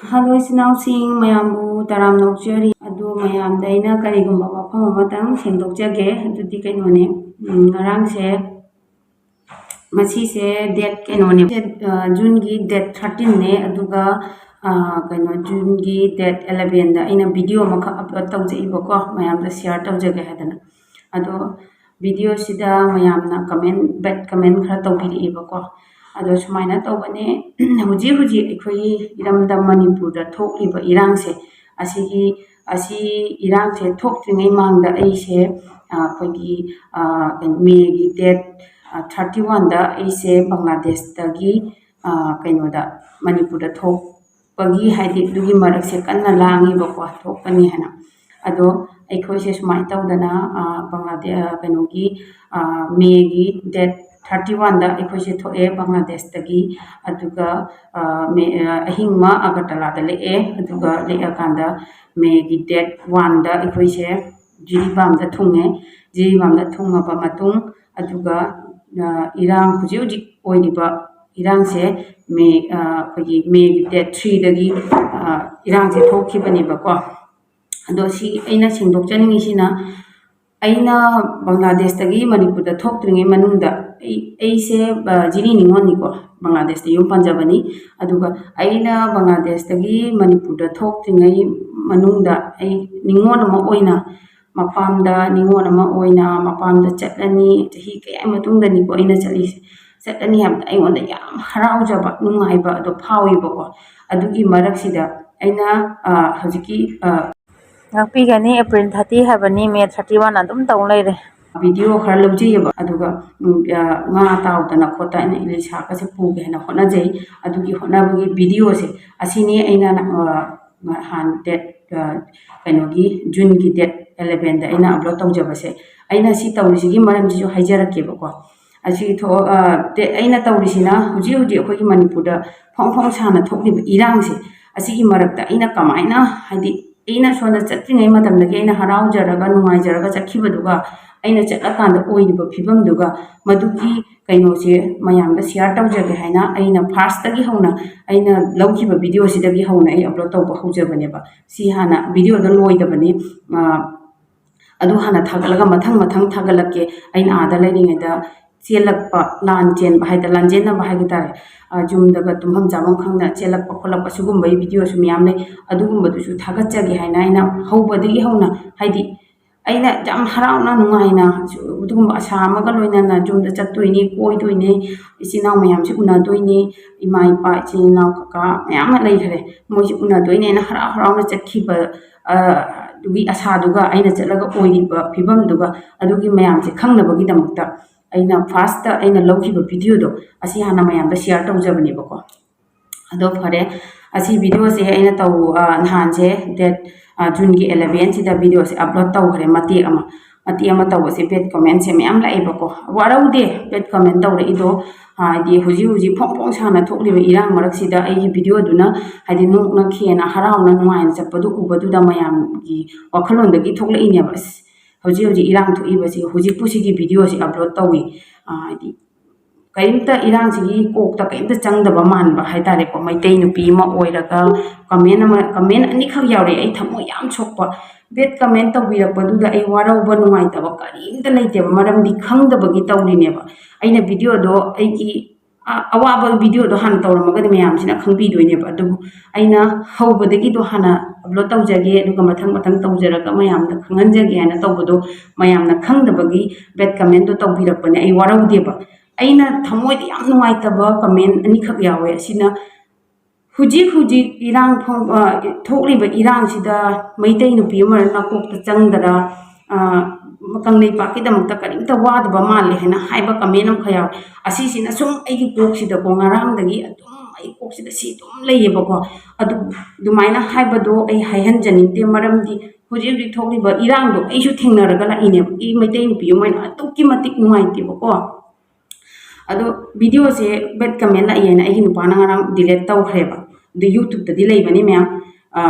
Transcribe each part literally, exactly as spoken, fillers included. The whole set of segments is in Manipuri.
ꯍꯜꯂꯣ ꯏꯆꯤꯟ ꯏꯅꯥꯎꯁꯤꯡ, ꯃꯌꯥꯝꯕꯨ ꯇꯔꯥꯝꯅ ꯑꯣꯛꯆꯔꯤ꯫ ꯑꯗꯨ ꯃꯌꯥꯝꯗ ꯑꯩꯅ ꯀꯔꯤꯒꯨꯝꯕ ꯋꯥꯐꯝ ꯑꯃꯇꯪ ꯁꯦꯡꯗꯣꯛꯆꯒꯦ꯫ ꯑꯗꯨꯗꯤ ꯀꯩꯅꯣꯅꯦ, ꯎꯝ, ꯉꯔꯥꯡꯁꯦ, ꯉꯁꯤꯁꯦ date ꯀꯩꯅꯣꯅꯦ, ꯑ, June ꯒꯤ date thirteen ꯅꯦ꯫ ꯑꯗꯨꯒ, ꯑ, ꯀꯩꯅꯣ, June ꯒꯤ date eleven ꯗ ꯑꯩꯅ video ꯑꯃꯈꯛ upload ꯇꯧꯖꯩꯕꯀꯣ, ꯃꯌꯥꯝꯗ share ꯇꯧꯖꯒꯦ ꯍꯥꯏꯗꯅ꯫ ꯑꯗꯣ video ꯁꯤꯗ ꯃꯌꯥꯝꯅ comment, bad comment ꯈꯔ ꯇꯧꯕꯤꯔꯛꯑꯦꯕꯀꯣ꯫ ꯑꯗꯣ ꯁꯨꯃꯥꯏꯅ ꯇꯧꯕꯅꯦ, ꯍꯧꯖꯤꯛ ꯍꯧꯖꯤꯛ ꯑꯩꯈꯣꯏꯒꯤ ꯏꯔꯝꯗꯝ ꯃꯅꯤꯄꯨꯔꯗ ꯊꯣꯛꯂꯤꯕ ꯏꯔꯥꯡꯁꯦ, ꯑꯁꯤꯒꯤ, ꯑꯁꯤ ꯏꯔꯥꯡꯁꯦ ꯊꯣꯛꯇ꯭ꯔꯤꯉꯩ ꯃꯥꯡꯗ ꯑꯩꯁꯦ, ꯑ, ꯑꯩꯈꯣꯏꯒꯤ, ꯑ, ꯀꯩꯅꯣ, May ꯒꯤ date, ꯑ, thirty one ꯗ ꯑꯩꯁꯦ ꯕꯪꯒ꯭ꯂꯥꯗꯦꯁꯇꯒꯤ, ꯑ, ꯀꯩꯅꯣꯗ, ꯃꯅꯤꯄꯨꯔꯗ ꯊꯣꯛꯄꯒꯤ, ꯍꯥꯏꯗꯤ, ꯑꯗꯨꯒꯤ ꯃꯔꯛꯁꯦ ꯀꯟꯅ ꯂꯥꯡꯉꯤꯕꯀꯣ, ꯊꯣꯛꯀꯅꯤ ꯍꯥꯏꯅ꯫ ꯑꯗꯣ ꯑꯩꯈꯣꯏꯁꯦ ꯁꯨꯃꯥꯏꯅ ꯇꯧꯗꯅ, ꯑ, ꯕꯪꯒ꯭ꯂꯥꯗꯦ-, ꯑ, ꯀꯩꯅꯣꯒꯤ, ꯑ, May ꯒꯤ date thirty one ꯗ ꯑꯩꯈꯣꯏꯁꯦ ꯊꯣꯛꯑꯦ ꯕꯪꯒ꯭ꯂꯥꯗꯦꯁꯇꯒꯤ꯫ ꯑꯗꯨꯒ, ꯑ, May, ꯑ, ꯑꯍꯤꯡ ꯑꯃ ꯑꯒꯔꯇꯂꯥꯗ ꯂꯦꯛꯑꯦ꯫ ꯑꯗꯨꯒ ꯂꯦꯛꯑꯀꯥꯟꯗ May ꯒꯤ date one ꯗ ꯑꯩꯈꯣꯏꯁꯦ ꯖꯤꯔꯤꯕꯥꯝꯗ ꯊꯨꯡꯉꯦ꯫ ꯖꯤꯔꯤꯕꯥꯝꯗ ꯊꯨꯡꯉꯕ ꯃꯇꯨꯡ, ꯑꯗꯨꯒ, ꯑ, ꯏꯔꯥꯡ, ꯍꯧꯖꯤꯛ ꯍꯧꯖꯤꯛ ꯑꯣꯏꯔꯤꯕ ꯏꯔꯥꯡꯁꯦ May, ꯑ, ꯑꯩꯈꯣꯏꯒꯤ May ꯒꯤ date three ꯗꯒꯤ, ꯑ, ꯏꯔꯥꯡꯁꯦ ꯊꯣꯛꯈꯤꯕꯅꯦꯕꯀꯣ꯫ ꯑꯗꯣ ꯁꯤ ꯑꯩꯅ ꯁꯦꯡꯗꯣꯛꯆꯅꯤꯡꯉꯤꯁꯤꯅ, ꯑꯩꯅ ꯕꯪꯒ꯭ꯂꯥꯗꯦꯁꯇꯒꯤ ꯃꯅꯤꯄꯨꯔꯗ ꯊꯣꯛꯇ꯭ꯔꯤꯉꯩ ꯃꯅꯨꯡꯗ, ꯑꯩ, ꯑꯩꯁꯦ, ꯑ, ꯖꯤꯔꯤ ꯅꯤꯉꯣꯜꯅꯤꯀꯣ, ꯕꯪꯒ꯭ꯂꯥꯗꯦꯁꯇ ꯌꯨꯝ ꯄꯥꯟꯖꯕꯅꯤ꯫ ꯑꯗꯨꯒ ꯑꯩꯅ ꯕꯪꯒ꯭ꯂꯥꯗꯦꯁꯇꯒꯤ ꯃꯅꯤꯄꯨꯔꯗ ꯊꯣꯛꯇ꯭ꯔꯤꯉꯩ ꯃꯅꯨꯡꯗ ꯑꯩ ꯅꯤꯉꯣꯜ ꯑꯃ ꯑꯣꯏꯅ ꯃꯄꯥꯝꯗ, ꯅꯤꯉꯣꯜ ꯑꯃ ꯑꯣꯏꯅ ꯃꯄꯥꯝꯗ ꯆꯠꯂꯅꯤ꯫ ꯆꯍꯤ ꯀꯌꯥꯒꯤ ꯃꯇꯨꯡꯗꯅꯤꯀꯣ ꯑꯩꯅ ꯆꯠꯂꯤꯁꯦ꯫ ꯆꯠꯂꯅꯤ ꯍꯥꯏꯕꯗ ꯑꯩꯉꯣꯟꯗ ꯌꯥꯝ ꯍꯔꯥꯎꯖꯕ, ꯅꯨꯡꯉꯥꯏꯕ ꯑꯗꯣ ꯐꯥꯎꯏꯕꯀꯣ꯫ ꯑꯗꯨꯒꯤ ꯃꯔꯛꯁꯤꯗ ꯑꯩꯅ, ꯑ, ꯍꯧꯖꯤꯛꯀꯤ, ꯑ, ꯉꯥꯛꯄꯤꯒꯅꯤ꯫ April thirty ꯍꯥꯏꯕꯅꯤ, May thirty one ꯑꯗꯨꯝ ꯇꯧ ꯂꯩꯔꯦ꯫ Video ꯈꯔ ꯂꯧꯖꯩꯑꯕ, ꯑꯗꯨꯒ, ꯎꯝ, ꯑ, ꯉꯥ ꯇꯥꯎꯗꯅ ꯈꯣꯠꯇꯅ ꯏꯂꯤꯁꯥꯒꯁꯦ ꯄꯨꯒꯦ ꯍꯥꯏꯅ ꯍꯣꯠꯅꯖꯩ꯫ ꯑꯗꯨꯒꯤ ꯍꯣꯠꯅꯕꯒꯤ video ꯁꯦ ꯑꯁꯤꯅꯤ ꯑꯩꯅ, ꯑ, ꯅꯍꯥꯟ date, ꯑ, ꯀꯩꯅꯣꯒꯤ, June ꯒꯤ date eleven ꯗ ꯑꯩꯅ upload ꯇꯧꯖꯕꯁꯦ꯫ ꯑꯩꯅ ꯁꯤ ꯇꯧꯔꯤꯁꯤꯒꯤ ꯃꯔꯝꯁꯤꯁꯨ ꯍꯥꯏꯖꯔꯛꯀꯦꯕꯀꯣ꯫ ꯑꯁꯤ ꯊꯣꯛ-, ꯑ, ꯗꯦ-, ꯑꯩꯅ ꯇꯧꯔꯤꯁꯤꯅ ꯍꯧꯖꯤꯛ ꯍꯧꯖꯤꯛ ꯑꯩꯈꯣꯏꯒꯤ ꯃꯅꯤꯄꯨꯔꯗ ꯐꯣꯡ ꯐꯣꯡ ꯁꯥꯅ ꯊꯣꯛꯂꯤꯕ ꯏꯔꯥꯡꯁꯦ, ꯑꯁꯤꯒꯤ ꯃꯔꯛꯇ ꯑꯩꯅ ꯀꯃꯥꯏꯅ, ꯍꯥꯏꯗꯤ, ꯑꯩꯅ ꯁꯣꯝꯗ ꯆꯠꯇ꯭ꯔꯤꯉꯩ ꯃꯇꯝꯗꯒꯤ ꯑꯩꯅ ꯍꯔꯥꯎꯖꯔꯒ ꯅꯨꯡꯉꯥꯏꯖꯔꯒ ꯆꯠꯈꯤꯕꯗꯨꯒ ꯑꯩꯅ ꯆꯠꯂꯀꯥꯟꯗ ꯑꯣꯏꯔꯤꯕ ꯐꯤꯕꯝꯗꯨꯒ ꯃꯗꯨꯒꯤ ꯀꯩꯅꯣꯁꯦ ꯃꯌꯥꯝꯗ share ꯇꯧꯖꯒꯦ ꯍꯥꯏꯅ ꯑꯩꯅ first ꯇꯒꯤ ꯍꯧꯅ, ꯑꯩꯅ ꯂꯧꯈꯤꯕ video ꯁꯤꯗꯒꯤ ꯍꯧꯅ ꯑꯩ upload ꯇꯧꯕ ꯍꯧꯖꯕꯅꯦꯕ꯫ ꯁꯤ ꯍꯥꯟꯅ video ꯗ ꯂꯣꯏꯗꯕꯅꯤ꯫ ꯑ, ꯑꯗꯨ ꯍꯥꯟꯅ ꯊꯥꯒꯠꯂꯒ ꯃꯊꯪ ꯃꯊꯪ ꯊꯥꯒꯠꯂꯛꯀꯦ꯫ ꯑꯩꯅ ꯑꯥꯗ ꯂꯩꯔꯤꯉꯩꯗ ꯆꯦꯜꯂꯛꯄ, ꯂꯥꯟ ꯆꯦꯟꯕ ꯍꯥꯏꯗ, ꯂꯥꯟꯖꯦꯟꯅꯕ ꯍꯥꯏꯕ ꯇꯥꯔꯦ꯫ ꯑ, ꯌꯨꯝꯗꯒ ꯇꯨꯝꯐꯝ ꯆꯥꯐꯝ ꯈꯪꯗꯅ ꯆꯦꯜꯂꯛꯄ ꯈꯣꯠꯂꯛꯄ ꯁꯤꯒꯨꯝꯕꯒꯤ video ꯁꯨ ꯃꯌꯥꯝ ꯂꯩ꯫ ꯑꯗꯨꯒꯨꯝꯕꯗꯨꯁꯨ ꯊꯥꯒꯠꯆꯒꯦ ꯍꯥꯏꯅ ꯑꯩꯅ ꯍꯧꯕꯗꯒꯤ ꯍꯧꯅ, ꯍꯥꯏꯗꯤ ꯑꯩꯅ ꯌꯥꯝ ꯍꯔꯥꯎꯅ ꯅꯨꯡꯉꯥꯏꯅ ꯑꯗꯨꯒꯨꯝꯕ ꯑꯁꯥ ꯑꯃꯒ ꯂꯣꯏꯅꯅ ꯌꯨꯝꯗ ꯆꯠꯇꯣꯏꯅꯤ, ꯀꯣꯏꯗꯣꯏꯅꯤ, ꯏꯆꯤꯟ ꯏꯅꯥꯎ ꯃꯌꯥꯝꯁꯤ ꯎꯅꯗꯣꯏꯅꯤ, ꯏꯃꯥ ꯏꯄꯥ ꯏꯆꯤꯟ ꯏꯅꯥꯎ ꯀꯀꯥ ꯃꯌꯥꯝ ꯑꯃ ꯂꯩꯈ꯭ꯔꯦ, ꯃꯣꯏꯁꯤ ꯎꯅꯗꯣꯏꯅꯦꯅ ꯍꯔꯥꯎ ꯍꯔꯥꯎꯅ ꯆꯠꯈꯤꯕ, ꯑ, ꯑꯗꯨꯒꯤ ꯑꯁꯥꯗꯨꯒ ꯑꯩꯅ ꯆꯠꯂꯒ ꯑꯣꯏꯔꯤꯕ ꯐꯤꯕꯝꯗꯨꯒ ꯑꯗꯨꯒꯤ ꯃꯌꯥꯝꯁꯦ ꯈꯪꯅꯕꯒꯤꯗꯃꯛꯇ ꯑꯩꯅ first ꯇ ꯑꯩꯅ ꯂꯧꯈꯤꯕ video ꯗꯣ ꯑꯁꯤ ꯍꯥꯟꯅ ꯃꯌꯥꯝꯗ share ꯇꯧꯖꯕꯅꯦꯕꯀꯣ꯫ ꯑꯗꯣ ꯐꯔꯦ, ꯑꯁꯤ video ꯁꯦ ꯑꯩꯅ ꯇꯧ-, ꯑ, ꯅꯍꯥꯟꯁꯦ date, ꯑ, June ꯒꯤ eleven ꯁꯤꯗ video ꯁꯦ upload ꯇꯧꯈ꯭ꯔꯦ, ꯃꯇꯦꯛ ꯑꯃ꯫ ꯃꯇꯦꯛ ꯑꯃ ꯇꯧꯕꯁꯦ bad comment ꯁꯦ ꯃꯌꯥꯝ ꯂꯥꯛꯑꯦꯕꯀꯣ꯫ ꯋꯥꯔꯧꯗꯦ bad comment ꯇꯧꯔꯛꯏꯗꯣ, ꯍꯥꯏꯗꯤ ꯍꯧꯖꯤꯛ ꯍꯧꯖꯤꯛ ꯐꯣꯡ ꯐꯣꯡ ꯁꯥꯅ ꯊꯣꯛꯂꯤꯕ ꯏꯔꯥꯡ ꯃꯔꯛꯁꯤꯗ ꯑꯩꯒꯤ video ꯗꯨꯅ ꯍꯥꯏꯗꯤ ꯅꯣꯛꯅ ꯈꯦꯅ ꯍꯔꯥꯎꯅ ꯅꯨꯡꯉꯥꯏꯅ ꯆꯠꯄꯗꯨ ꯎꯕꯗꯨꯗ ꯃꯌꯥꯝꯒꯤ ꯋꯥꯈꯜꯂꯣꯟꯗꯒꯤ ꯊꯣꯛꯂꯛꯏꯅꯦꯕ꯫ ꯑꯁ, ꯍꯧꯖꯤꯛ ꯍꯧꯖꯤꯛ ꯏꯔꯥꯡ ꯊꯣꯛꯏꯕꯁꯤ ꯍꯧꯖꯤꯛꯄꯨ ꯁꯤꯒꯤ video ꯁꯤ upload ꯇꯧꯏ, ꯑ, ꯍꯥꯏꯗꯤ ꯀꯔꯤꯝꯇ ꯏꯔꯥꯡꯁꯤꯒꯤ ꯀꯣꯛꯇ ꯀꯔꯤꯝꯇ ꯆꯪꯗꯕ ꯃꯥꯟꯕ ꯍꯥꯏꯇꯥꯔꯦꯀꯣ꯫ ꯃꯩꯇꯩ ꯅꯨꯄꯤ ꯑꯃ ꯑꯣꯏꯔꯒ comment ꯑꯃ, comment ꯑꯅꯤꯈꯛ ꯌꯥꯎꯔꯛꯑꯦ, ꯑꯩ ꯊꯃꯣꯏ ꯌꯥꯝ ꯁꯣꯛꯄ꯫ Bad comment ꯇꯧꯕꯤꯔꯛꯄꯗꯨꯗ ꯑꯩ ꯋꯥꯔꯧꯕ ꯅꯨꯡꯉꯥꯏꯇꯕ ꯀꯔꯤꯝꯇ ꯂꯩꯇꯦꯕ, ꯃꯔꯝꯗꯤ ꯈꯪꯗꯕꯒꯤ ꯇꯧꯔꯤꯅꯦꯕ꯫ ꯑꯩꯅ video ꯗꯣ ꯑꯩꯒꯤ, ꯑ-, ꯑꯋꯥꯕ video ꯗꯣ ꯍꯥꯟꯅ ꯇꯧꯔꯝꯃꯒꯗꯤ ꯃꯌꯥꯝꯁꯤꯅ ꯈꯪꯕꯤꯗꯣꯏꯅꯦꯕ꯫ ꯑꯗꯨꯕꯨ ꯑꯩꯅ ꯍꯧꯕꯗꯒꯤꯗꯣ ꯍꯥꯟꯅ upload ꯇꯧꯖꯒꯦ, ꯑꯗꯨꯒ ꯃꯊꯪ ꯃꯊꯪ ꯇꯧꯖꯔꯒ ꯃꯌꯥꯝꯗ ꯈꯪꯍꯟꯖꯒꯦ ꯍꯥꯏꯅ ꯇꯧꯕꯗꯣ ꯃꯌꯥꯝꯅ ꯈꯪꯗꯕꯒꯤ bad comment ꯗꯣ ꯇꯧꯕꯤꯔꯛꯄꯅꯦ꯫ ꯑꯩ ꯋꯥꯔꯧꯗꯦꯕ꯫ ꯑꯩꯅ ꯊꯃꯣꯏꯗ ꯌꯥꯝ ꯅꯨꯡꯉꯥꯏꯇꯕ comment ꯑꯅꯤꯈꯛ ꯌꯥꯎꯋꯦ꯫ ꯑꯁꯤꯅ ꯍꯧꯖꯤꯛ ꯍꯧꯖꯤꯛ ꯏꯔꯥꯡ ꯐꯣꯡ-, ꯑ, ꯊꯣꯛꯂꯤꯕ ꯏꯔꯥꯡꯁꯤꯗ ꯃꯩꯇꯩ ꯅꯨꯄꯤ ꯑꯃꯅ ꯅꯀꯣꯛꯇ ꯆꯪꯗꯔ, ꯑ, ꯀꯪꯂꯩꯄꯥꯛꯀꯤꯗꯃꯛꯇ ꯀꯔꯤꯝꯇ ꯋꯥꯗꯕ ꯃꯥꯜꯂꯦ ꯍꯥꯏꯅ ꯍꯥꯏꯕ comment ꯑꯃꯈꯛ ꯌꯥꯎꯋꯦ꯫ ꯑꯁꯤꯁꯤꯅ ꯁꯨꯝ ꯑꯩꯒꯤ ꯀꯣꯛꯁꯤꯗꯀꯣ, ꯉꯔꯥꯡꯗꯒꯤ ꯑꯗꯨꯝ ꯑꯩ ꯀꯣꯛꯁꯤꯗ ꯁꯤ ꯑꯗꯨꯝ ꯂꯩꯌꯦꯕꯀꯣ꯫ ꯑꯗꯨ, ꯑꯗꯨꯃꯥꯏꯅ ꯍꯥꯏꯕꯗꯣ ꯑꯩ ꯍꯥꯏꯍꯟꯖꯅꯤꯡꯗꯦ, ꯃꯔꯝꯗꯤ ꯍꯧꯖꯤꯛ ꯍꯧꯖꯤꯛ ꯊꯣꯛꯂꯤꯕ ꯏꯔꯥꯡꯗꯣ ꯑꯩꯁꯨ ꯊꯦꯡꯅꯔꯒ ꯂꯥꯛꯏꯅꯦꯕ꯫ ꯑꯩ ꯃꯩꯇꯩ ꯅꯨꯄꯤ ꯑꯃ ꯑꯣꯏꯅ ꯑꯗꯨꯛꯀꯤ ꯃꯇꯤꯛ ꯅꯨꯡꯉꯥꯏꯇꯦꯕꯀꯣ꯫ ꯑꯗꯣ video ꯁꯦ bad comment ꯂꯥꯛꯏ ꯍꯥꯏꯅ ꯑꯩꯒꯤ ꯅꯨꯄꯥꯅ ꯉꯔꯥꯡ delete ꯇꯧꯈ꯭ꯔꯦꯕ꯫ ꯑꯗꯨ YouTube ꯇꯗꯤ ꯂꯩꯕꯅꯤ ꯃꯌꯥꯝ, ꯑ,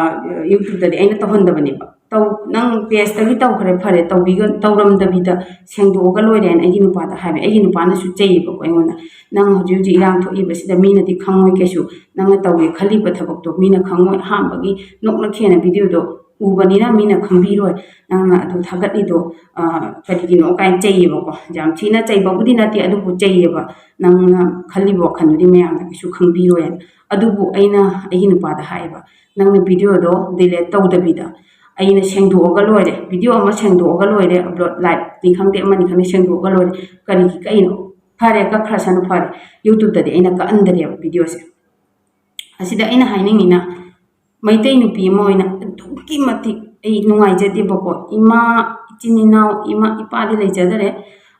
YouTube ꯇꯗꯤ ꯑꯩꯅ ꯇꯧꯍꯟꯗꯕꯅꯦꯕ꯫ ꯇꯧ, ꯅꯪ ꯄꯦꯖꯇꯒꯤ ꯇꯧꯈ꯭ꯔꯦ, ꯐꯔꯦ, ꯇꯧꯕꯤꯒ-, ꯇꯧꯔꯝꯗꯕꯤꯗ ꯁꯦꯡꯗꯣꯛꯑꯒ ꯂꯣꯏꯔꯦꯅ ꯑꯩꯒꯤ ꯅꯨꯄꯥꯗ ꯍꯥꯏꯕ꯫ ꯑꯩꯒꯤ ꯅꯨꯄꯥꯅꯁꯨ ꯆꯩꯌꯦꯕꯀꯣ ꯑꯩꯉꯣꯟꯗ, "ꯅꯪ ꯍꯧꯖꯤꯛ ꯍꯧꯖꯤꯛ ꯏꯔꯥꯡ ꯊꯣꯛꯏꯕꯁꯤꯗ ꯃꯤꯅꯗꯤ ꯈꯪꯉꯣꯏ ꯀꯩꯁꯨ, ꯅꯪꯅ ꯇꯧꯒꯦ ꯈꯜꯂꯤꯕ ꯊꯕꯛꯇꯣ ꯃꯤꯅ ꯈꯪꯉꯣꯏ, ꯑꯍꯥꯟꯕꯒꯤ ꯅꯣꯛꯅꯈꯦꯅ ꯚꯤꯗꯤꯑꯣꯗꯣ ꯎꯕꯅꯤꯅ ꯃꯤꯅ ꯈꯪꯕꯤꯔꯣꯏ, ꯅꯪꯅ ꯑꯗꯨ ꯊꯥꯒꯠꯂꯤꯗꯣ, ꯑ, ꯀꯔꯤꯒꯤꯅꯣ?" ꯀꯥꯏꯅ ꯆꯩꯌꯦꯕꯀꯣ꯫ ꯌꯥꯝ ꯊꯤꯅ ꯆꯩꯕꯕꯨꯗꯤ ꯅꯠꯇꯦ, ꯑꯗꯨꯕꯨ ꯆꯩꯌꯦꯕ, "ꯅꯪꯅ ꯈꯜꯂꯤꯕ ꯋꯥꯈꯜꯗꯨꯗꯤ ꯃꯌꯥꯝꯅ ꯀꯩꯁꯨ ꯈꯪꯕꯤꯔꯣꯏꯅ"꯫ ꯑꯗꯨꯕꯨ ꯑꯩꯅ ꯑꯩꯒꯤ ꯅꯨꯄꯥꯗ ꯍꯥꯏꯌꯦꯕ, "ꯅꯪꯅ ꯚꯤꯗꯤꯑꯣꯗꯣ ꯗꯤꯂꯦꯠ ꯇꯧꯗꯕꯤꯗ ꯑꯩꯅ ꯁꯦꯡꯗꯣꯛꯑꯒ ꯂꯣꯏꯔꯦ, ꯚꯤꯗꯤꯑꯣ ꯑꯃ ꯁꯦꯡꯗꯣꯛꯑꯒ ꯂꯣꯏꯔꯦ, ꯑꯞꯂꯣꯗ, ꯂꯥꯏꯚꯅꯤ ꯈꯪꯗꯦ, ꯑꯃꯅꯤ ꯈꯪꯗꯦ, ꯁꯦꯡꯗꯣꯛꯑꯒ ꯂꯣꯏꯔꯦ, ꯀꯔꯤꯒꯤ ꯀꯛꯏꯅꯣ? ꯐꯔꯦ, ꯀꯛꯈ꯭ꯔꯁꯅꯨ, ꯐꯔꯦ"꯫ ꯌꯨꯇ꯭ꯌꯨꯕꯇꯗꯤ ꯑꯩꯅ ꯀꯛꯍꯟꯗꯔꯦꯕ ꯚꯤꯗꯤꯑꯣꯁꯦ꯫ ꯑꯁꯤꯗ ꯑꯩꯅ ꯍꯥꯏꯅꯤꯡꯉꯤꯅ, ꯃꯩꯇꯩ ꯅꯨꯄꯤ ꯑꯃ ꯑꯣꯏꯅ ꯑꯗꯨꯛꯀꯤ ꯃꯇꯤꯛ ꯑꯩ ꯅꯨꯡꯉꯥꯏꯖꯗꯦꯕꯀꯣ꯫ ꯏꯃꯥ, ꯏꯆꯤꯟ ꯏꯅꯥꯎ, ꯏꯃꯥ ꯏꯄꯥꯗꯤ ꯂꯩꯖꯗꯔꯦ,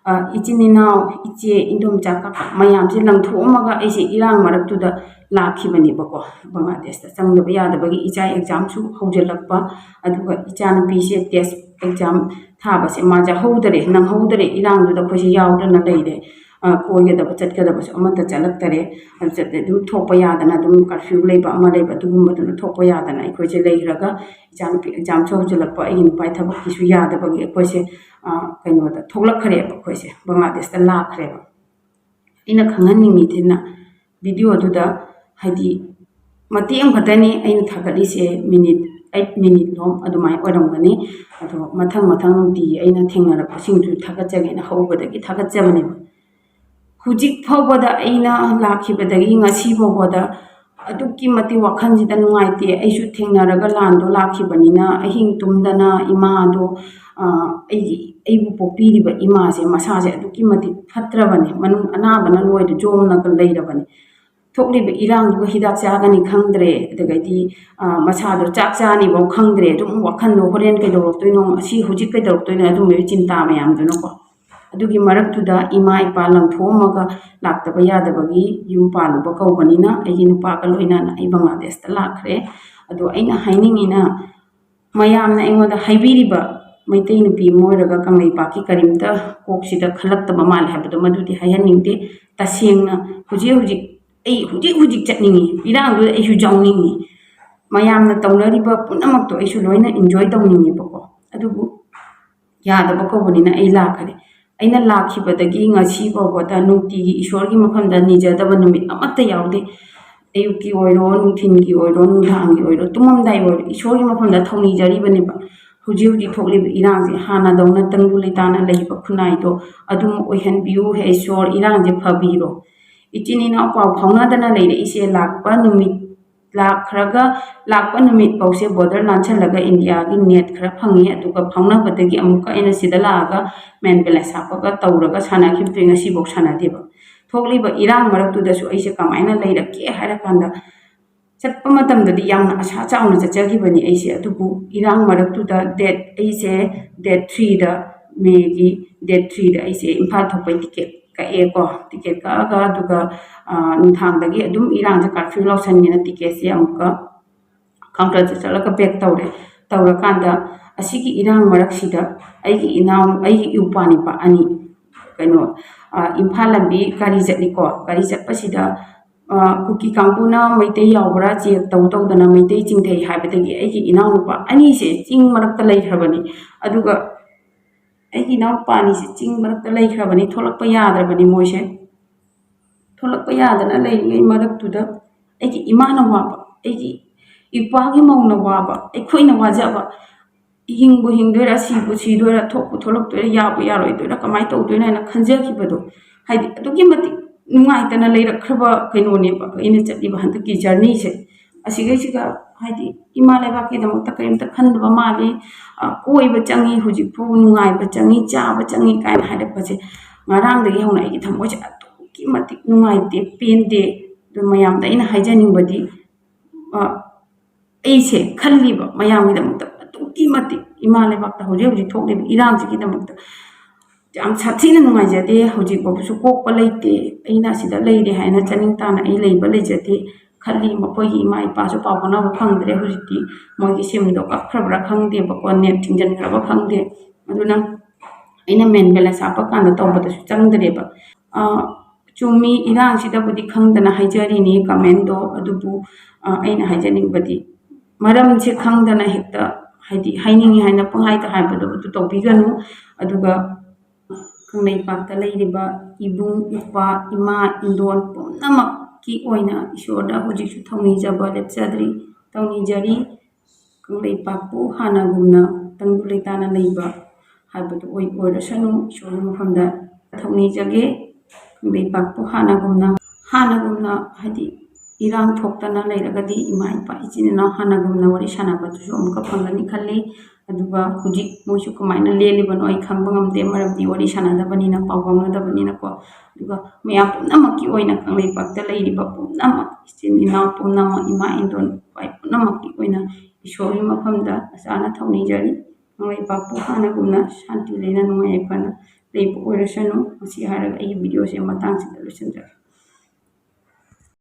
ꯑ, ꯏꯆꯤꯟ ꯏꯅꯥꯎ, ꯏꯆꯦ, ꯏꯟꯗꯣꯝꯆꯥ, ꯀꯀꯥ ꯃꯌꯥꯝꯁꯦ ꯂꯪꯊꯣꯛꯑꯝꯃꯒ ꯑꯩꯁꯦ ꯏꯔꯥꯡ ꯃꯔꯛꯇꯨꯗ ꯂꯥꯛꯈꯤꯕꯅꯦꯕꯀꯣ꯫ ꯕꯪꯒ꯭ꯂꯥꯗꯦꯁꯇ ꯆꯪꯗꯕ ꯌꯥꯗꯕꯒꯤ ꯏꯆꯥ ꯑꯦꯛꯖꯥꯝꯁꯨ ꯍꯧꯖꯤꯜꯂꯛꯄ, ꯑꯗꯨꯒ ꯏꯆꯥꯅꯨꯄꯤꯁꯦ ꯇꯦꯁ ꯑꯦꯛꯖꯥꯝ ꯊꯥꯕꯁꯦ ꯃꯥ ꯌꯥꯎꯍꯧꯗꯔꯦ, ꯅꯪꯍꯧꯗꯔꯦ, ꯏꯔꯥꯡꯗꯨꯗ ꯑꯩꯈꯣꯏꯁꯦ ꯌꯥꯎꯗꯅ ꯂꯩꯔꯦ꯫ ꯑ, ꯀꯣꯏꯒꯗꯕ ꯆꯠꯀꯗꯕꯁꯨ ꯑꯃꯠꯇ ꯆꯠꯂꯛꯇꯔꯦ꯫ ꯑꯗꯨ ꯆꯠꯇꯦ, ꯑꯗꯨꯝ ꯊꯣꯛꯄ ꯌꯥꯗꯅ, ꯑꯗꯨꯝ ꯀꯔꯐ꯭ꯌꯨ ꯂꯩꯕ ꯑꯃ ꯂꯩꯕ, ꯑꯗꯨꯒꯨꯝꯕꯗꯨꯅ ꯊꯣꯛꯄ ꯌꯥꯗꯅ ꯑꯩꯈꯣꯏꯁꯦ ꯂꯩꯈ꯭ꯔꯒ, ꯏꯆꯥꯅꯨꯄꯤ ꯑꯦꯛꯖꯥꯝꯁꯨ ꯍꯧꯖꯤꯜꯂꯛꯄ, ꯑꯩꯒꯤ ꯅꯨꯄꯥꯒꯤ ꯊꯕꯛꯀꯤꯁꯨ ꯌꯥꯗꯕꯒꯤ ꯑꯩꯈꯣꯏꯁꯦ, ꯑ, ꯀꯩꯅꯣꯗ ꯊꯣꯛꯂꯛꯈ꯭ꯔꯦꯕ, ꯑꯩꯈꯣꯏꯁꯦ ꯕꯪꯒ꯭ꯂꯥꯗꯦꯁꯇ ꯂꯥꯛꯈ꯭ꯔꯦꯕ꯫ ꯑꯩꯅ ꯈꯪꯍꯟꯅꯤꯡꯉꯤꯁꯤꯅ, ꯚꯤꯗꯤꯑꯣꯗꯨꯗ ꯍꯥꯏꯗꯤ ꯃꯇꯦꯛ ꯑꯃꯈꯛꯇꯅꯤ ꯑꯩꯅ ꯊꯥꯒꯠꯂꯤꯁꯦ, ꯃꯤꯅꯤꯠ ꯑꯩꯠ ꯃꯤꯅꯤꯠꯂꯣꯝ ꯑꯗꯨꯃꯥꯏꯅ ꯑꯣꯏꯔꯝꯒꯅꯤ꯫ ꯑꯗꯣ ꯃꯊꯪ ꯃꯊꯪ ꯅꯨꯡꯇꯤꯒꯤ ꯑꯩꯅ ꯊꯦꯡꯅꯔꯛꯄꯁꯤꯡꯁꯨ ꯊꯥꯒꯠꯆꯒꯦꯅ ꯍꯧꯕꯗꯒꯤ ꯊꯥꯒꯠꯆꯕꯅꯦꯕ꯫ ꯍꯧꯖꯤꯛ ꯐꯥꯎꯕꯗ, ꯑꯩꯅ ꯂꯥꯛꯈꯤꯕꯗꯒꯤ ꯉꯁꯤ ꯐꯥꯎꯕꯗ ꯑꯗꯨꯛꯀꯤ ꯃꯇꯤꯛ ꯋꯥꯈꯜꯁꯤꯗ ꯅꯨꯡꯉꯥꯏꯇꯦ꯫ ꯑꯩꯁꯨ ꯊꯦꯡꯅꯔꯒ ꯂꯥꯟꯗꯣ ꯂꯥꯛꯈꯤꯕꯅꯤꯅ, ꯑꯍꯤꯡ ꯇꯨꯝꯗꯅ ꯏꯃꯥꯗꯣ, ꯑ, ꯑꯩꯒꯤ, ꯑꯩꯕꯨ ꯄꯣꯛꯄꯤꯔꯤꯕ ꯏꯃꯥꯁꯦ ꯃꯁꯥꯁꯦ ꯑꯗꯨꯛꯀꯤ ꯃꯇꯤꯛ ꯐꯠꯇ꯭ꯔꯕꯅꯦ, ꯃꯅꯨꯡ ꯑꯅꯥꯕꯅ ꯂꯣꯏꯔꯦ, ꯖꯣꯝꯅꯒ ꯂꯩꯔꯕꯅꯦ꯫ ꯊꯣꯛꯂꯤꯕ ꯏꯔꯥꯡꯗꯨꯒ ꯍꯤꯗꯥꯛ ꯆꯥꯒꯅꯤ ꯈꯪꯗ꯭ꯔꯦ, ꯑꯗꯒꯤꯗꯤ, ꯑ, ꯃꯁꯥꯗꯣ ꯆꯥꯛ ꯆꯥꯅꯤꯐꯥꯎ ꯈꯪꯗ꯭ꯔꯦ꯫ ꯑꯗꯨꯝ ꯋꯥꯈꯜꯗꯣ ꯍꯣꯔꯦꯟ ꯀꯩꯗꯧꯔꯛꯇꯣꯏꯅꯣ, ꯑꯁꯤ ꯍꯧꯖꯤꯛ ꯀꯩꯗꯧꯔꯛꯇꯣꯏꯅꯣ, ꯑꯗꯨꯝꯕꯒꯤ ꯆꯤꯟꯇꯥ ꯃꯌꯥꯝꯗꯨꯅꯀꯣ꯫ ꯑꯗꯨꯒꯤ ꯃꯔꯛꯇꯨꯗ ꯏꯃꯥ ꯏꯄꯥ ꯂꯪꯊꯣꯛꯑꯝꯃꯒ ꯂꯥꯛꯇꯕ ꯌꯥꯗꯕꯒꯤ ꯌꯨꯝ ꯄꯥꯜꯂꯨꯕ ꯀꯧꯕꯅꯤꯅ, ꯑꯩꯒꯤ ꯅꯨꯄꯥꯒ ꯂꯣꯏꯅꯅ ꯑꯩ ꯕꯪꯒ꯭ꯂꯥꯗꯦꯁꯇ ꯂꯥꯛꯈ꯭ꯔꯦ꯫ ꯑꯗꯣ ꯑꯩꯅ ꯍꯥꯏꯅꯤꯡꯉꯤꯅ, ꯃꯌꯥꯝꯅ ꯑꯩꯉꯣꯟꯗ ꯍꯥꯏꯕꯤꯔꯤꯕ, ꯃꯩꯇꯩ ꯅꯨꯄꯤ ꯑꯃ ꯑꯣꯏꯔꯒ ꯀꯪꯂꯩꯄꯥꯛꯀꯤ ꯀꯔꯤꯝꯇ ꯀꯣꯛꯁꯤꯗ ꯈꯜꯂꯛꯇꯕ ꯃꯥꯜꯂꯦ ꯍꯥꯏꯕꯗꯣ, ꯃꯗꯨꯗꯤ ꯍꯥꯏꯍꯟꯅꯤꯡꯗꯦ꯫ ꯇꯁꯦꯡꯅ ꯍꯧꯖꯤꯛ ꯍꯧꯖꯤꯛ ꯑꯩ ꯍꯧꯖꯤꯛ ꯍꯧꯖꯤꯛ ꯆꯠꯅꯤꯡꯉꯤ, ꯏꯔꯥꯡꯗꯨꯗ ꯑꯩꯁꯨ ꯌꯥꯎꯅꯤꯡꯉꯤ꯫ ꯃꯌꯥꯝꯅ ꯇꯧꯅꯔꯤꯕ ꯄꯨꯝꯅꯃꯛꯇꯣ ꯑꯩꯁꯨ ꯂꯣꯏꯅ enjoy ꯇꯧꯅꯤꯡꯉꯦꯕꯀꯣ꯫ ꯑꯗꯨꯕꯨ ꯌꯥꯗꯕ ꯀꯧꯕꯅꯤꯅ ꯑꯩ ꯂꯥꯛꯈ꯭ꯔꯦ꯫ ꯑꯩꯅ ꯂꯥꯛꯈꯤꯕꯗꯒꯤ ꯉꯁꯤ ꯐꯥꯎꯕꯗ ꯅꯨꯡꯇꯤꯒꯤ ꯏꯁꯣꯔꯒꯤ ꯃꯐꯝꯗ ꯅꯤꯖꯗꯕ ꯅꯨꯃꯤꯠ ꯑꯃꯠꯇ ꯌꯥꯎꯗꯦ꯫ ꯑꯌꯨꯛꯀꯤ ꯑꯣꯏꯔꯣ, ꯅꯨꯡꯊꯤꯟꯒꯤ ꯑꯣꯏꯔꯣ, ꯅꯨꯡꯗꯥꯡꯒꯤ ꯑꯣꯏꯔꯣ, ꯇꯨꯝꯃꯝꯗꯥꯏ ꯑꯣꯏꯔꯣ, ꯏꯁꯣꯔꯒꯤ ꯃꯐꯝꯗ ꯊꯧꯅꯤꯖꯔꯤꯕꯅꯦꯕ꯫ ꯍꯧꯖꯤꯛ ꯍꯧꯖꯤꯛ ꯊꯣꯛꯂꯤꯕ ꯏꯔꯥꯡꯁꯦ ꯍꯥꯟꯅꯗꯧꯅ ꯇꯪꯗꯨ ꯂꯩꯇꯥꯅ ꯂꯩꯕ ꯈꯨꯟꯅꯥꯏꯗꯣ ꯑꯗꯨꯝ ꯑꯣꯏꯍꯟꯕꯤꯌꯨ꯫ ꯍꯦ ꯏꯁꯣꯔ, ꯏꯔꯥꯡꯁꯦ ꯐꯕꯤꯔꯣ꯫ ꯏꯆꯤꯟ ꯏꯅꯥꯎ ꯄꯥꯎ ꯐꯥꯎꯅꯗꯅ ꯂꯩꯔꯛꯏꯁꯦ ꯂꯥꯛꯄ ꯅꯨꯃꯤꯠ ꯂꯥꯛꯈ꯭ꯔꯒ, ꯂꯥꯛꯄ ꯅꯨꯃꯤꯠ ꯐꯥꯎꯁꯦ border ꯂꯥꯟꯁꯜꯂꯒ ꯏꯟꯗꯤꯌꯥꯒꯤ net ꯈꯔ ꯐꯪꯉꯤ, ꯑꯗꯨꯒ ꯐꯥꯎꯅꯕꯗꯒꯤ ꯑꯃꯨꯛꯀ ꯑꯩꯅ ꯁꯤꯗ ꯂꯥꯛꯑꯒ main balance ꯍꯥꯞꯄꯒ ꯇꯧꯔꯒ ꯁꯥꯟꯅꯈꯤꯕꯗꯨ ꯉꯁꯤꯐꯥꯎ ꯁꯥꯟꯅꯗꯦꯕ꯫ ꯊꯣꯛꯂꯤꯕ ꯏꯔꯥꯡ ꯃꯔꯛꯇꯨꯗꯁꯨ ꯑꯩꯁꯦ ꯀꯃꯥꯏꯅ ꯂꯩꯔꯛꯀꯦ ꯍꯥꯏꯔꯀꯥꯟꯗ, ꯆꯠꯄ ꯃꯇꯝꯗꯗꯤ ꯌꯥꯝꯅ ꯑꯁꯥ ꯆꯥꯎꯅ ꯆꯠꯆꯈꯤꯕꯅꯤ ꯑꯩꯁꯦ, ꯑꯗꯨꯕꯨ ꯏꯔꯥꯡ ꯃꯔꯛꯇꯨꯗ date, ꯑꯩꯁꯦ date threeꯗ, Mayꯒꯤ date threeꯗ ꯑꯩꯁꯦ ꯏꯝꯐꯥꯜ ꯊꯣꯛꯄꯩ ticket ꯀꯛꯑꯦꯀꯣ꯫ Ticket ꯀꯛꯑꯒ ꯑꯗꯨꯒ, ꯑ, ꯅꯨꯡꯗꯥꯡꯗꯒꯤ ꯑꯗꯨꯝ ꯏꯔꯥꯡꯁꯦ curfew ꯂꯧꯁꯟꯒꯦꯅ ticketꯁꯦ ꯑꯃꯨꯛꯀ counterꯗ ꯆꯠꯂꯒ back ꯇꯧꯔꯦ꯫ ꯇꯧꯔꯀꯥꯟꯗ ꯑꯁꯤꯒꯤ ꯏꯔꯥꯡ ꯃꯔꯛꯁꯤꯗ ꯑꯩꯒꯤ ꯏꯅꯥꯎ, ꯑꯩꯒꯤ ꯏꯎꯄ꯭ꯋꯥꯅꯤꯄꯥ ꯑꯅꯤ, ꯀꯩꯅꯣ, ꯑ, ꯏꯝꯐꯥꯜ ꯂꯝꯕꯤ ꯒꯥꯔꯤ ꯆꯠꯂꯤꯀꯣ꯫ ꯒꯥꯔꯤ ꯆꯠꯄꯁꯤꯗ, ꯑ, ꯀꯨꯀꯤ ꯀꯥꯡꯕꯨꯅ ꯃꯩꯇꯩ ꯌꯥꯎꯕ꯭ꯔꯥ check ꯇꯧ ꯇꯧꯗꯅ ꯃꯩꯇꯩ ꯆꯤꯡꯊꯩ ꯍꯥꯏꯕꯗꯒꯤ ꯑꯩꯒꯤ ꯏꯅꯥꯎꯅꯨꯄꯥ ꯑꯅꯤꯁꯦ ꯆꯤꯡ ꯃꯔꯛꯇ ꯂꯩꯈ꯭ꯔꯕꯅꯤ꯫ ꯑꯗꯨꯒ ꯑꯩꯒꯤ ꯏꯅꯥꯎꯄꯥ ꯑꯅꯤꯁꯦ ꯆꯤꯡ ꯃꯔꯛꯇ ꯂꯩꯈ꯭ꯔꯕꯅꯤ, ꯊꯣꯛꯂꯛꯄ ꯌꯥꯗ꯭ꯔꯕꯅꯤ ꯃꯣꯏꯁꯦ꯫ ꯊꯣꯛꯂꯛꯄ ꯌꯥꯗꯅ ꯂꯩꯔꯤꯉꯩ ꯃꯔꯛꯇꯨꯗ ꯑꯩꯒꯤ ꯏꯃꯥꯅ ꯋꯥꯕ, ꯑꯩꯒꯤ ꯏꯄꯥꯒꯤ ꯃꯧꯅ ꯋꯥꯕ, ꯑꯩꯈꯣꯏꯅ ꯋꯥꯖꯕ, ꯍꯤꯡꯕꯨ ꯍꯤꯡꯗꯣꯏꯔꯥ, ꯁꯤꯕꯨ ꯁꯤꯗꯣꯏꯔꯥ, ꯊꯣꯛꯄꯨ ꯊꯣꯛꯂꯛꯇꯣꯏꯔꯥ, ꯌꯥꯕꯨ ꯌꯥꯔꯣꯏꯗꯣꯏꯔꯥ, ꯀꯃꯥꯏꯅ ꯇꯧꯗꯣꯏꯅꯣ ꯍꯥꯏꯅ ꯈꯟꯖꯈꯤꯕꯗꯣ, ꯍꯥꯏꯗꯤ ꯑꯗꯨꯛꯀꯤ ꯃꯇꯤꯛ ꯅꯨꯡꯉꯥꯏꯇꯅ ꯂꯩꯔꯛꯈ꯭ꯔꯕ ꯀꯩꯅꯣꯅꯦꯕ ꯑꯩꯅ ꯆꯠꯂꯤꯕ ꯍꯟꯗꯛꯀꯤ journeyꯁꯦ꯫ ꯑꯁꯤꯈꯩꯁꯤꯒ ꯍꯥꯏꯗꯤ ꯏꯃꯥ ꯂꯩꯕꯥꯛꯀꯤꯗꯃꯛꯇ ꯀꯔꯤꯝꯇ ꯈꯟꯗꯕ ꯃꯥꯜꯂꯤ, ꯑ, ꯀꯣꯏꯕ ꯆꯪꯉꯤ, ꯍꯧꯖꯤꯛꯐꯥꯎ ꯅꯨꯡꯉꯥꯏꯕ ꯆꯪꯉꯤ, ꯆꯥꯕ ꯆꯪꯉꯤ ꯀꯥꯏꯅ ꯍꯥꯏꯔꯛꯄꯁꯦ ꯉꯔꯥꯡꯗꯒꯤ ꯍꯧꯅ ꯑꯩꯒꯤ ꯊꯃꯣꯏꯁꯦ ꯑꯗꯨꯛꯀꯤ ꯃꯇꯤꯛ ꯅꯨꯡꯉꯥꯏꯇꯦ, ꯄꯦꯟꯗꯦ꯫ ꯑꯗꯨ ꯃꯌꯥꯝꯗ ꯑꯩꯅ ꯍꯥꯏꯖꯅꯤꯡꯕꯗꯤ, ꯑ, ꯑꯩꯁꯦ ꯈꯜꯂꯤꯕ ꯃꯌꯥꯝꯒꯤꯗꯃꯛꯇ ꯑꯗꯨꯛꯀꯤ ꯃꯇꯤꯛ ꯏꯃꯥ ꯂꯩꯕꯥꯛꯇ ꯍꯧꯖꯤꯛ ꯍꯧꯖꯤꯛ ꯊꯣꯛꯂꯤꯕ ꯏꯔꯥꯡꯁꯤꯒꯤꯗꯃꯛꯇ ꯌꯥꯝ ꯁꯥꯊꯤꯅ ꯅꯨꯡꯉꯥꯏꯖꯗꯦ꯫ ꯍꯧꯖꯤꯛ ꯐꯥꯎꯕꯁꯨ ꯀꯣꯛꯄ ꯂꯩꯇꯦ꯫ ꯑꯩꯅ ꯑꯁꯤꯗ ꯂꯩꯔꯦ ꯍꯥꯏꯅ ꯆꯅꯤꯡ ꯇꯥꯅ ꯑꯩ ꯂꯩꯕ ꯂꯩꯖꯗꯦ꯫ ꯈꯜꯂꯤ, ꯃꯈꯣꯏꯒꯤ ꯏꯃꯥ ꯏꯄꯥꯁꯨ ꯄꯥꯎ ꯐꯥꯎꯅꯕ ꯐꯪꯗ꯭ꯔꯦ꯫ ꯍꯧꯖꯤꯛꯇꯤ ꯃꯣꯏꯒꯤ SIMꯗꯣ ꯀꯛꯈ꯭ꯔꯕ꯭ꯔꯥ ꯈꯪꯗꯦꯕꯀꯣ, net ꯊꯤꯡꯖꯤꯟꯈ꯭ꯔꯕ ꯈꯪꯗꯦ꯫ ꯑꯗꯨꯅ ꯑꯩꯅ main balance ꯍꯥꯞꯄ ꯀꯥꯟꯗ ꯇꯧꯕꯗꯁꯨ ꯆꯪꯗ꯭ꯔꯦꯕ꯫ ꯑ, ꯆꯨꯝꯃꯤ, ꯏꯔꯥꯡꯁꯤꯗꯕꯨꯗꯤ ꯈꯪꯗꯅ ꯍꯥꯏꯖꯔꯤꯅꯤ commentꯗꯣ, ꯑꯗꯨꯕꯨ, ꯑ, ꯑꯩꯅ ꯍꯥꯏꯖꯅꯤꯡꯕꯗꯤ ꯃꯔꯝꯁꯦ ꯈꯪꯗꯅ ꯍꯦꯛꯇ, ꯍꯥꯏꯗꯤ, ꯍꯥꯏꯅꯤꯡꯉꯤ ꯍꯥꯏꯅ ꯄꯪꯍꯥꯏꯗ ꯍꯥꯏꯕꯗꯣ ꯑꯗꯨ ꯇꯧꯕꯤꯒꯅꯨ꯫ ꯑꯗꯨꯒ ꯀꯪꯂꯩꯄꯥꯛꯇ ꯂꯩꯔꯤꯕ ꯏꯕꯨꯡ, ꯏꯄ꯭ꯋꯥ, ꯏꯃꯥ, ꯏꯟꯗꯣꯟ ꯄꯨꯝꯅꯃꯛꯀꯤ ꯑꯣꯏꯅ ꯏꯁꯣꯔꯗ ꯍꯧꯖꯤꯛꯁꯨ ꯊꯧꯅꯤꯖꯕ ꯂꯦꯞꯆꯗ꯭ꯔꯤ, ꯊꯧꯅꯤꯖꯔꯤ꯫ ꯀꯪꯂꯩꯄꯥꯛꯄꯨ ꯍꯥꯟꯅꯒꯨꯝꯅ ꯇꯪꯗꯨ ꯂꯩꯇꯥꯅ ꯂꯩꯕ ꯍꯥꯏꯕꯗꯨ ꯑꯣꯏ-, ꯑꯣꯏꯔꯁꯅꯨ꯫ ꯏꯁꯣꯔꯒꯤ ꯃꯐꯝꯗ ꯊꯧꯅꯤꯖꯒꯦ꯫ ꯀꯪꯂꯩꯄꯥꯛꯄꯨ ꯍꯥꯟꯅꯒꯨꯝꯅ, ꯍꯥꯟꯅꯒꯨꯝꯅ, ꯍꯥꯏꯗꯤ, ꯏꯔꯥꯡ ꯊꯣꯛꯇꯅ ꯂꯩꯔꯒꯗꯤ ꯏꯃꯥ ꯏꯄꯥ ꯏꯆꯤꯟ ꯏꯅꯥꯎ ꯍꯥꯟꯅꯒꯨꯝꯅ ꯋꯥꯔꯤ ꯁꯥꯟꯅꯕꯗꯨꯁꯨ ꯑꯃꯨꯛꯀ ꯐꯪꯒꯅꯤ ꯈꯜꯂꯤ꯫ ꯑꯗꯨꯒ ꯍꯧꯖꯤꯛ ꯃꯣꯏꯁꯨ ꯀꯃꯥꯏꯅ ꯂꯦꯜꯂꯤꯕꯅꯣ ꯑꯩ ꯈꯪꯕ ꯉꯝꯗꯦ, ꯃꯔꯝꯗꯤ ꯋꯥꯔꯤ ꯁꯥꯟꯅꯗꯕꯅꯤꯅ, ꯄꯥꯎ ꯐꯥꯎꯅꯗꯕꯅꯤꯅꯀꯣ꯫ ꯑꯗꯨꯒ ꯃꯌꯥꯝ ꯄꯨꯝꯅꯃꯛꯀꯤ ꯑꯣꯏꯅ, ꯀꯪꯂꯩꯄꯥꯛꯇ ꯂꯩꯔꯤꯕ ꯄꯨꯝꯅꯃꯛ, ꯏꯆꯤꯟ ꯏꯅꯥꯎ ꯄꯨꯝꯅꯃꯛ, ꯏꯃꯥ ꯏꯟꯗꯣꯟ ꯏꯄꯥ ꯄꯨꯝꯅꯃꯛꯀꯤ ꯑꯣꯏꯅ ꯏꯁꯣꯔꯒꯤ ꯃꯐꯝꯗ ꯃꯆꯥꯅ ꯊꯧꯅꯤꯖꯔꯤ꯫ ꯀꯪꯂꯩꯄꯥꯛꯄꯨ ꯍꯥꯟꯅꯒꯨꯝꯅ ꯁꯥꯟꯇꯤ ꯂꯩꯅ ꯅꯨꯡꯉꯥꯏ ꯌꯥꯏꯐꯅ ꯂꯩꯕ ꯑꯣꯏꯔꯁꯅꯨ꯫ ꯃꯁꯤ ꯍꯥꯏꯔꯒ ꯑꯩꯒꯤ videoꯁꯦ ꯃꯇꯥꯡꯁꯤꯗ ꯂꯣꯏꯁꯤꯟꯖꯔꯦ꯫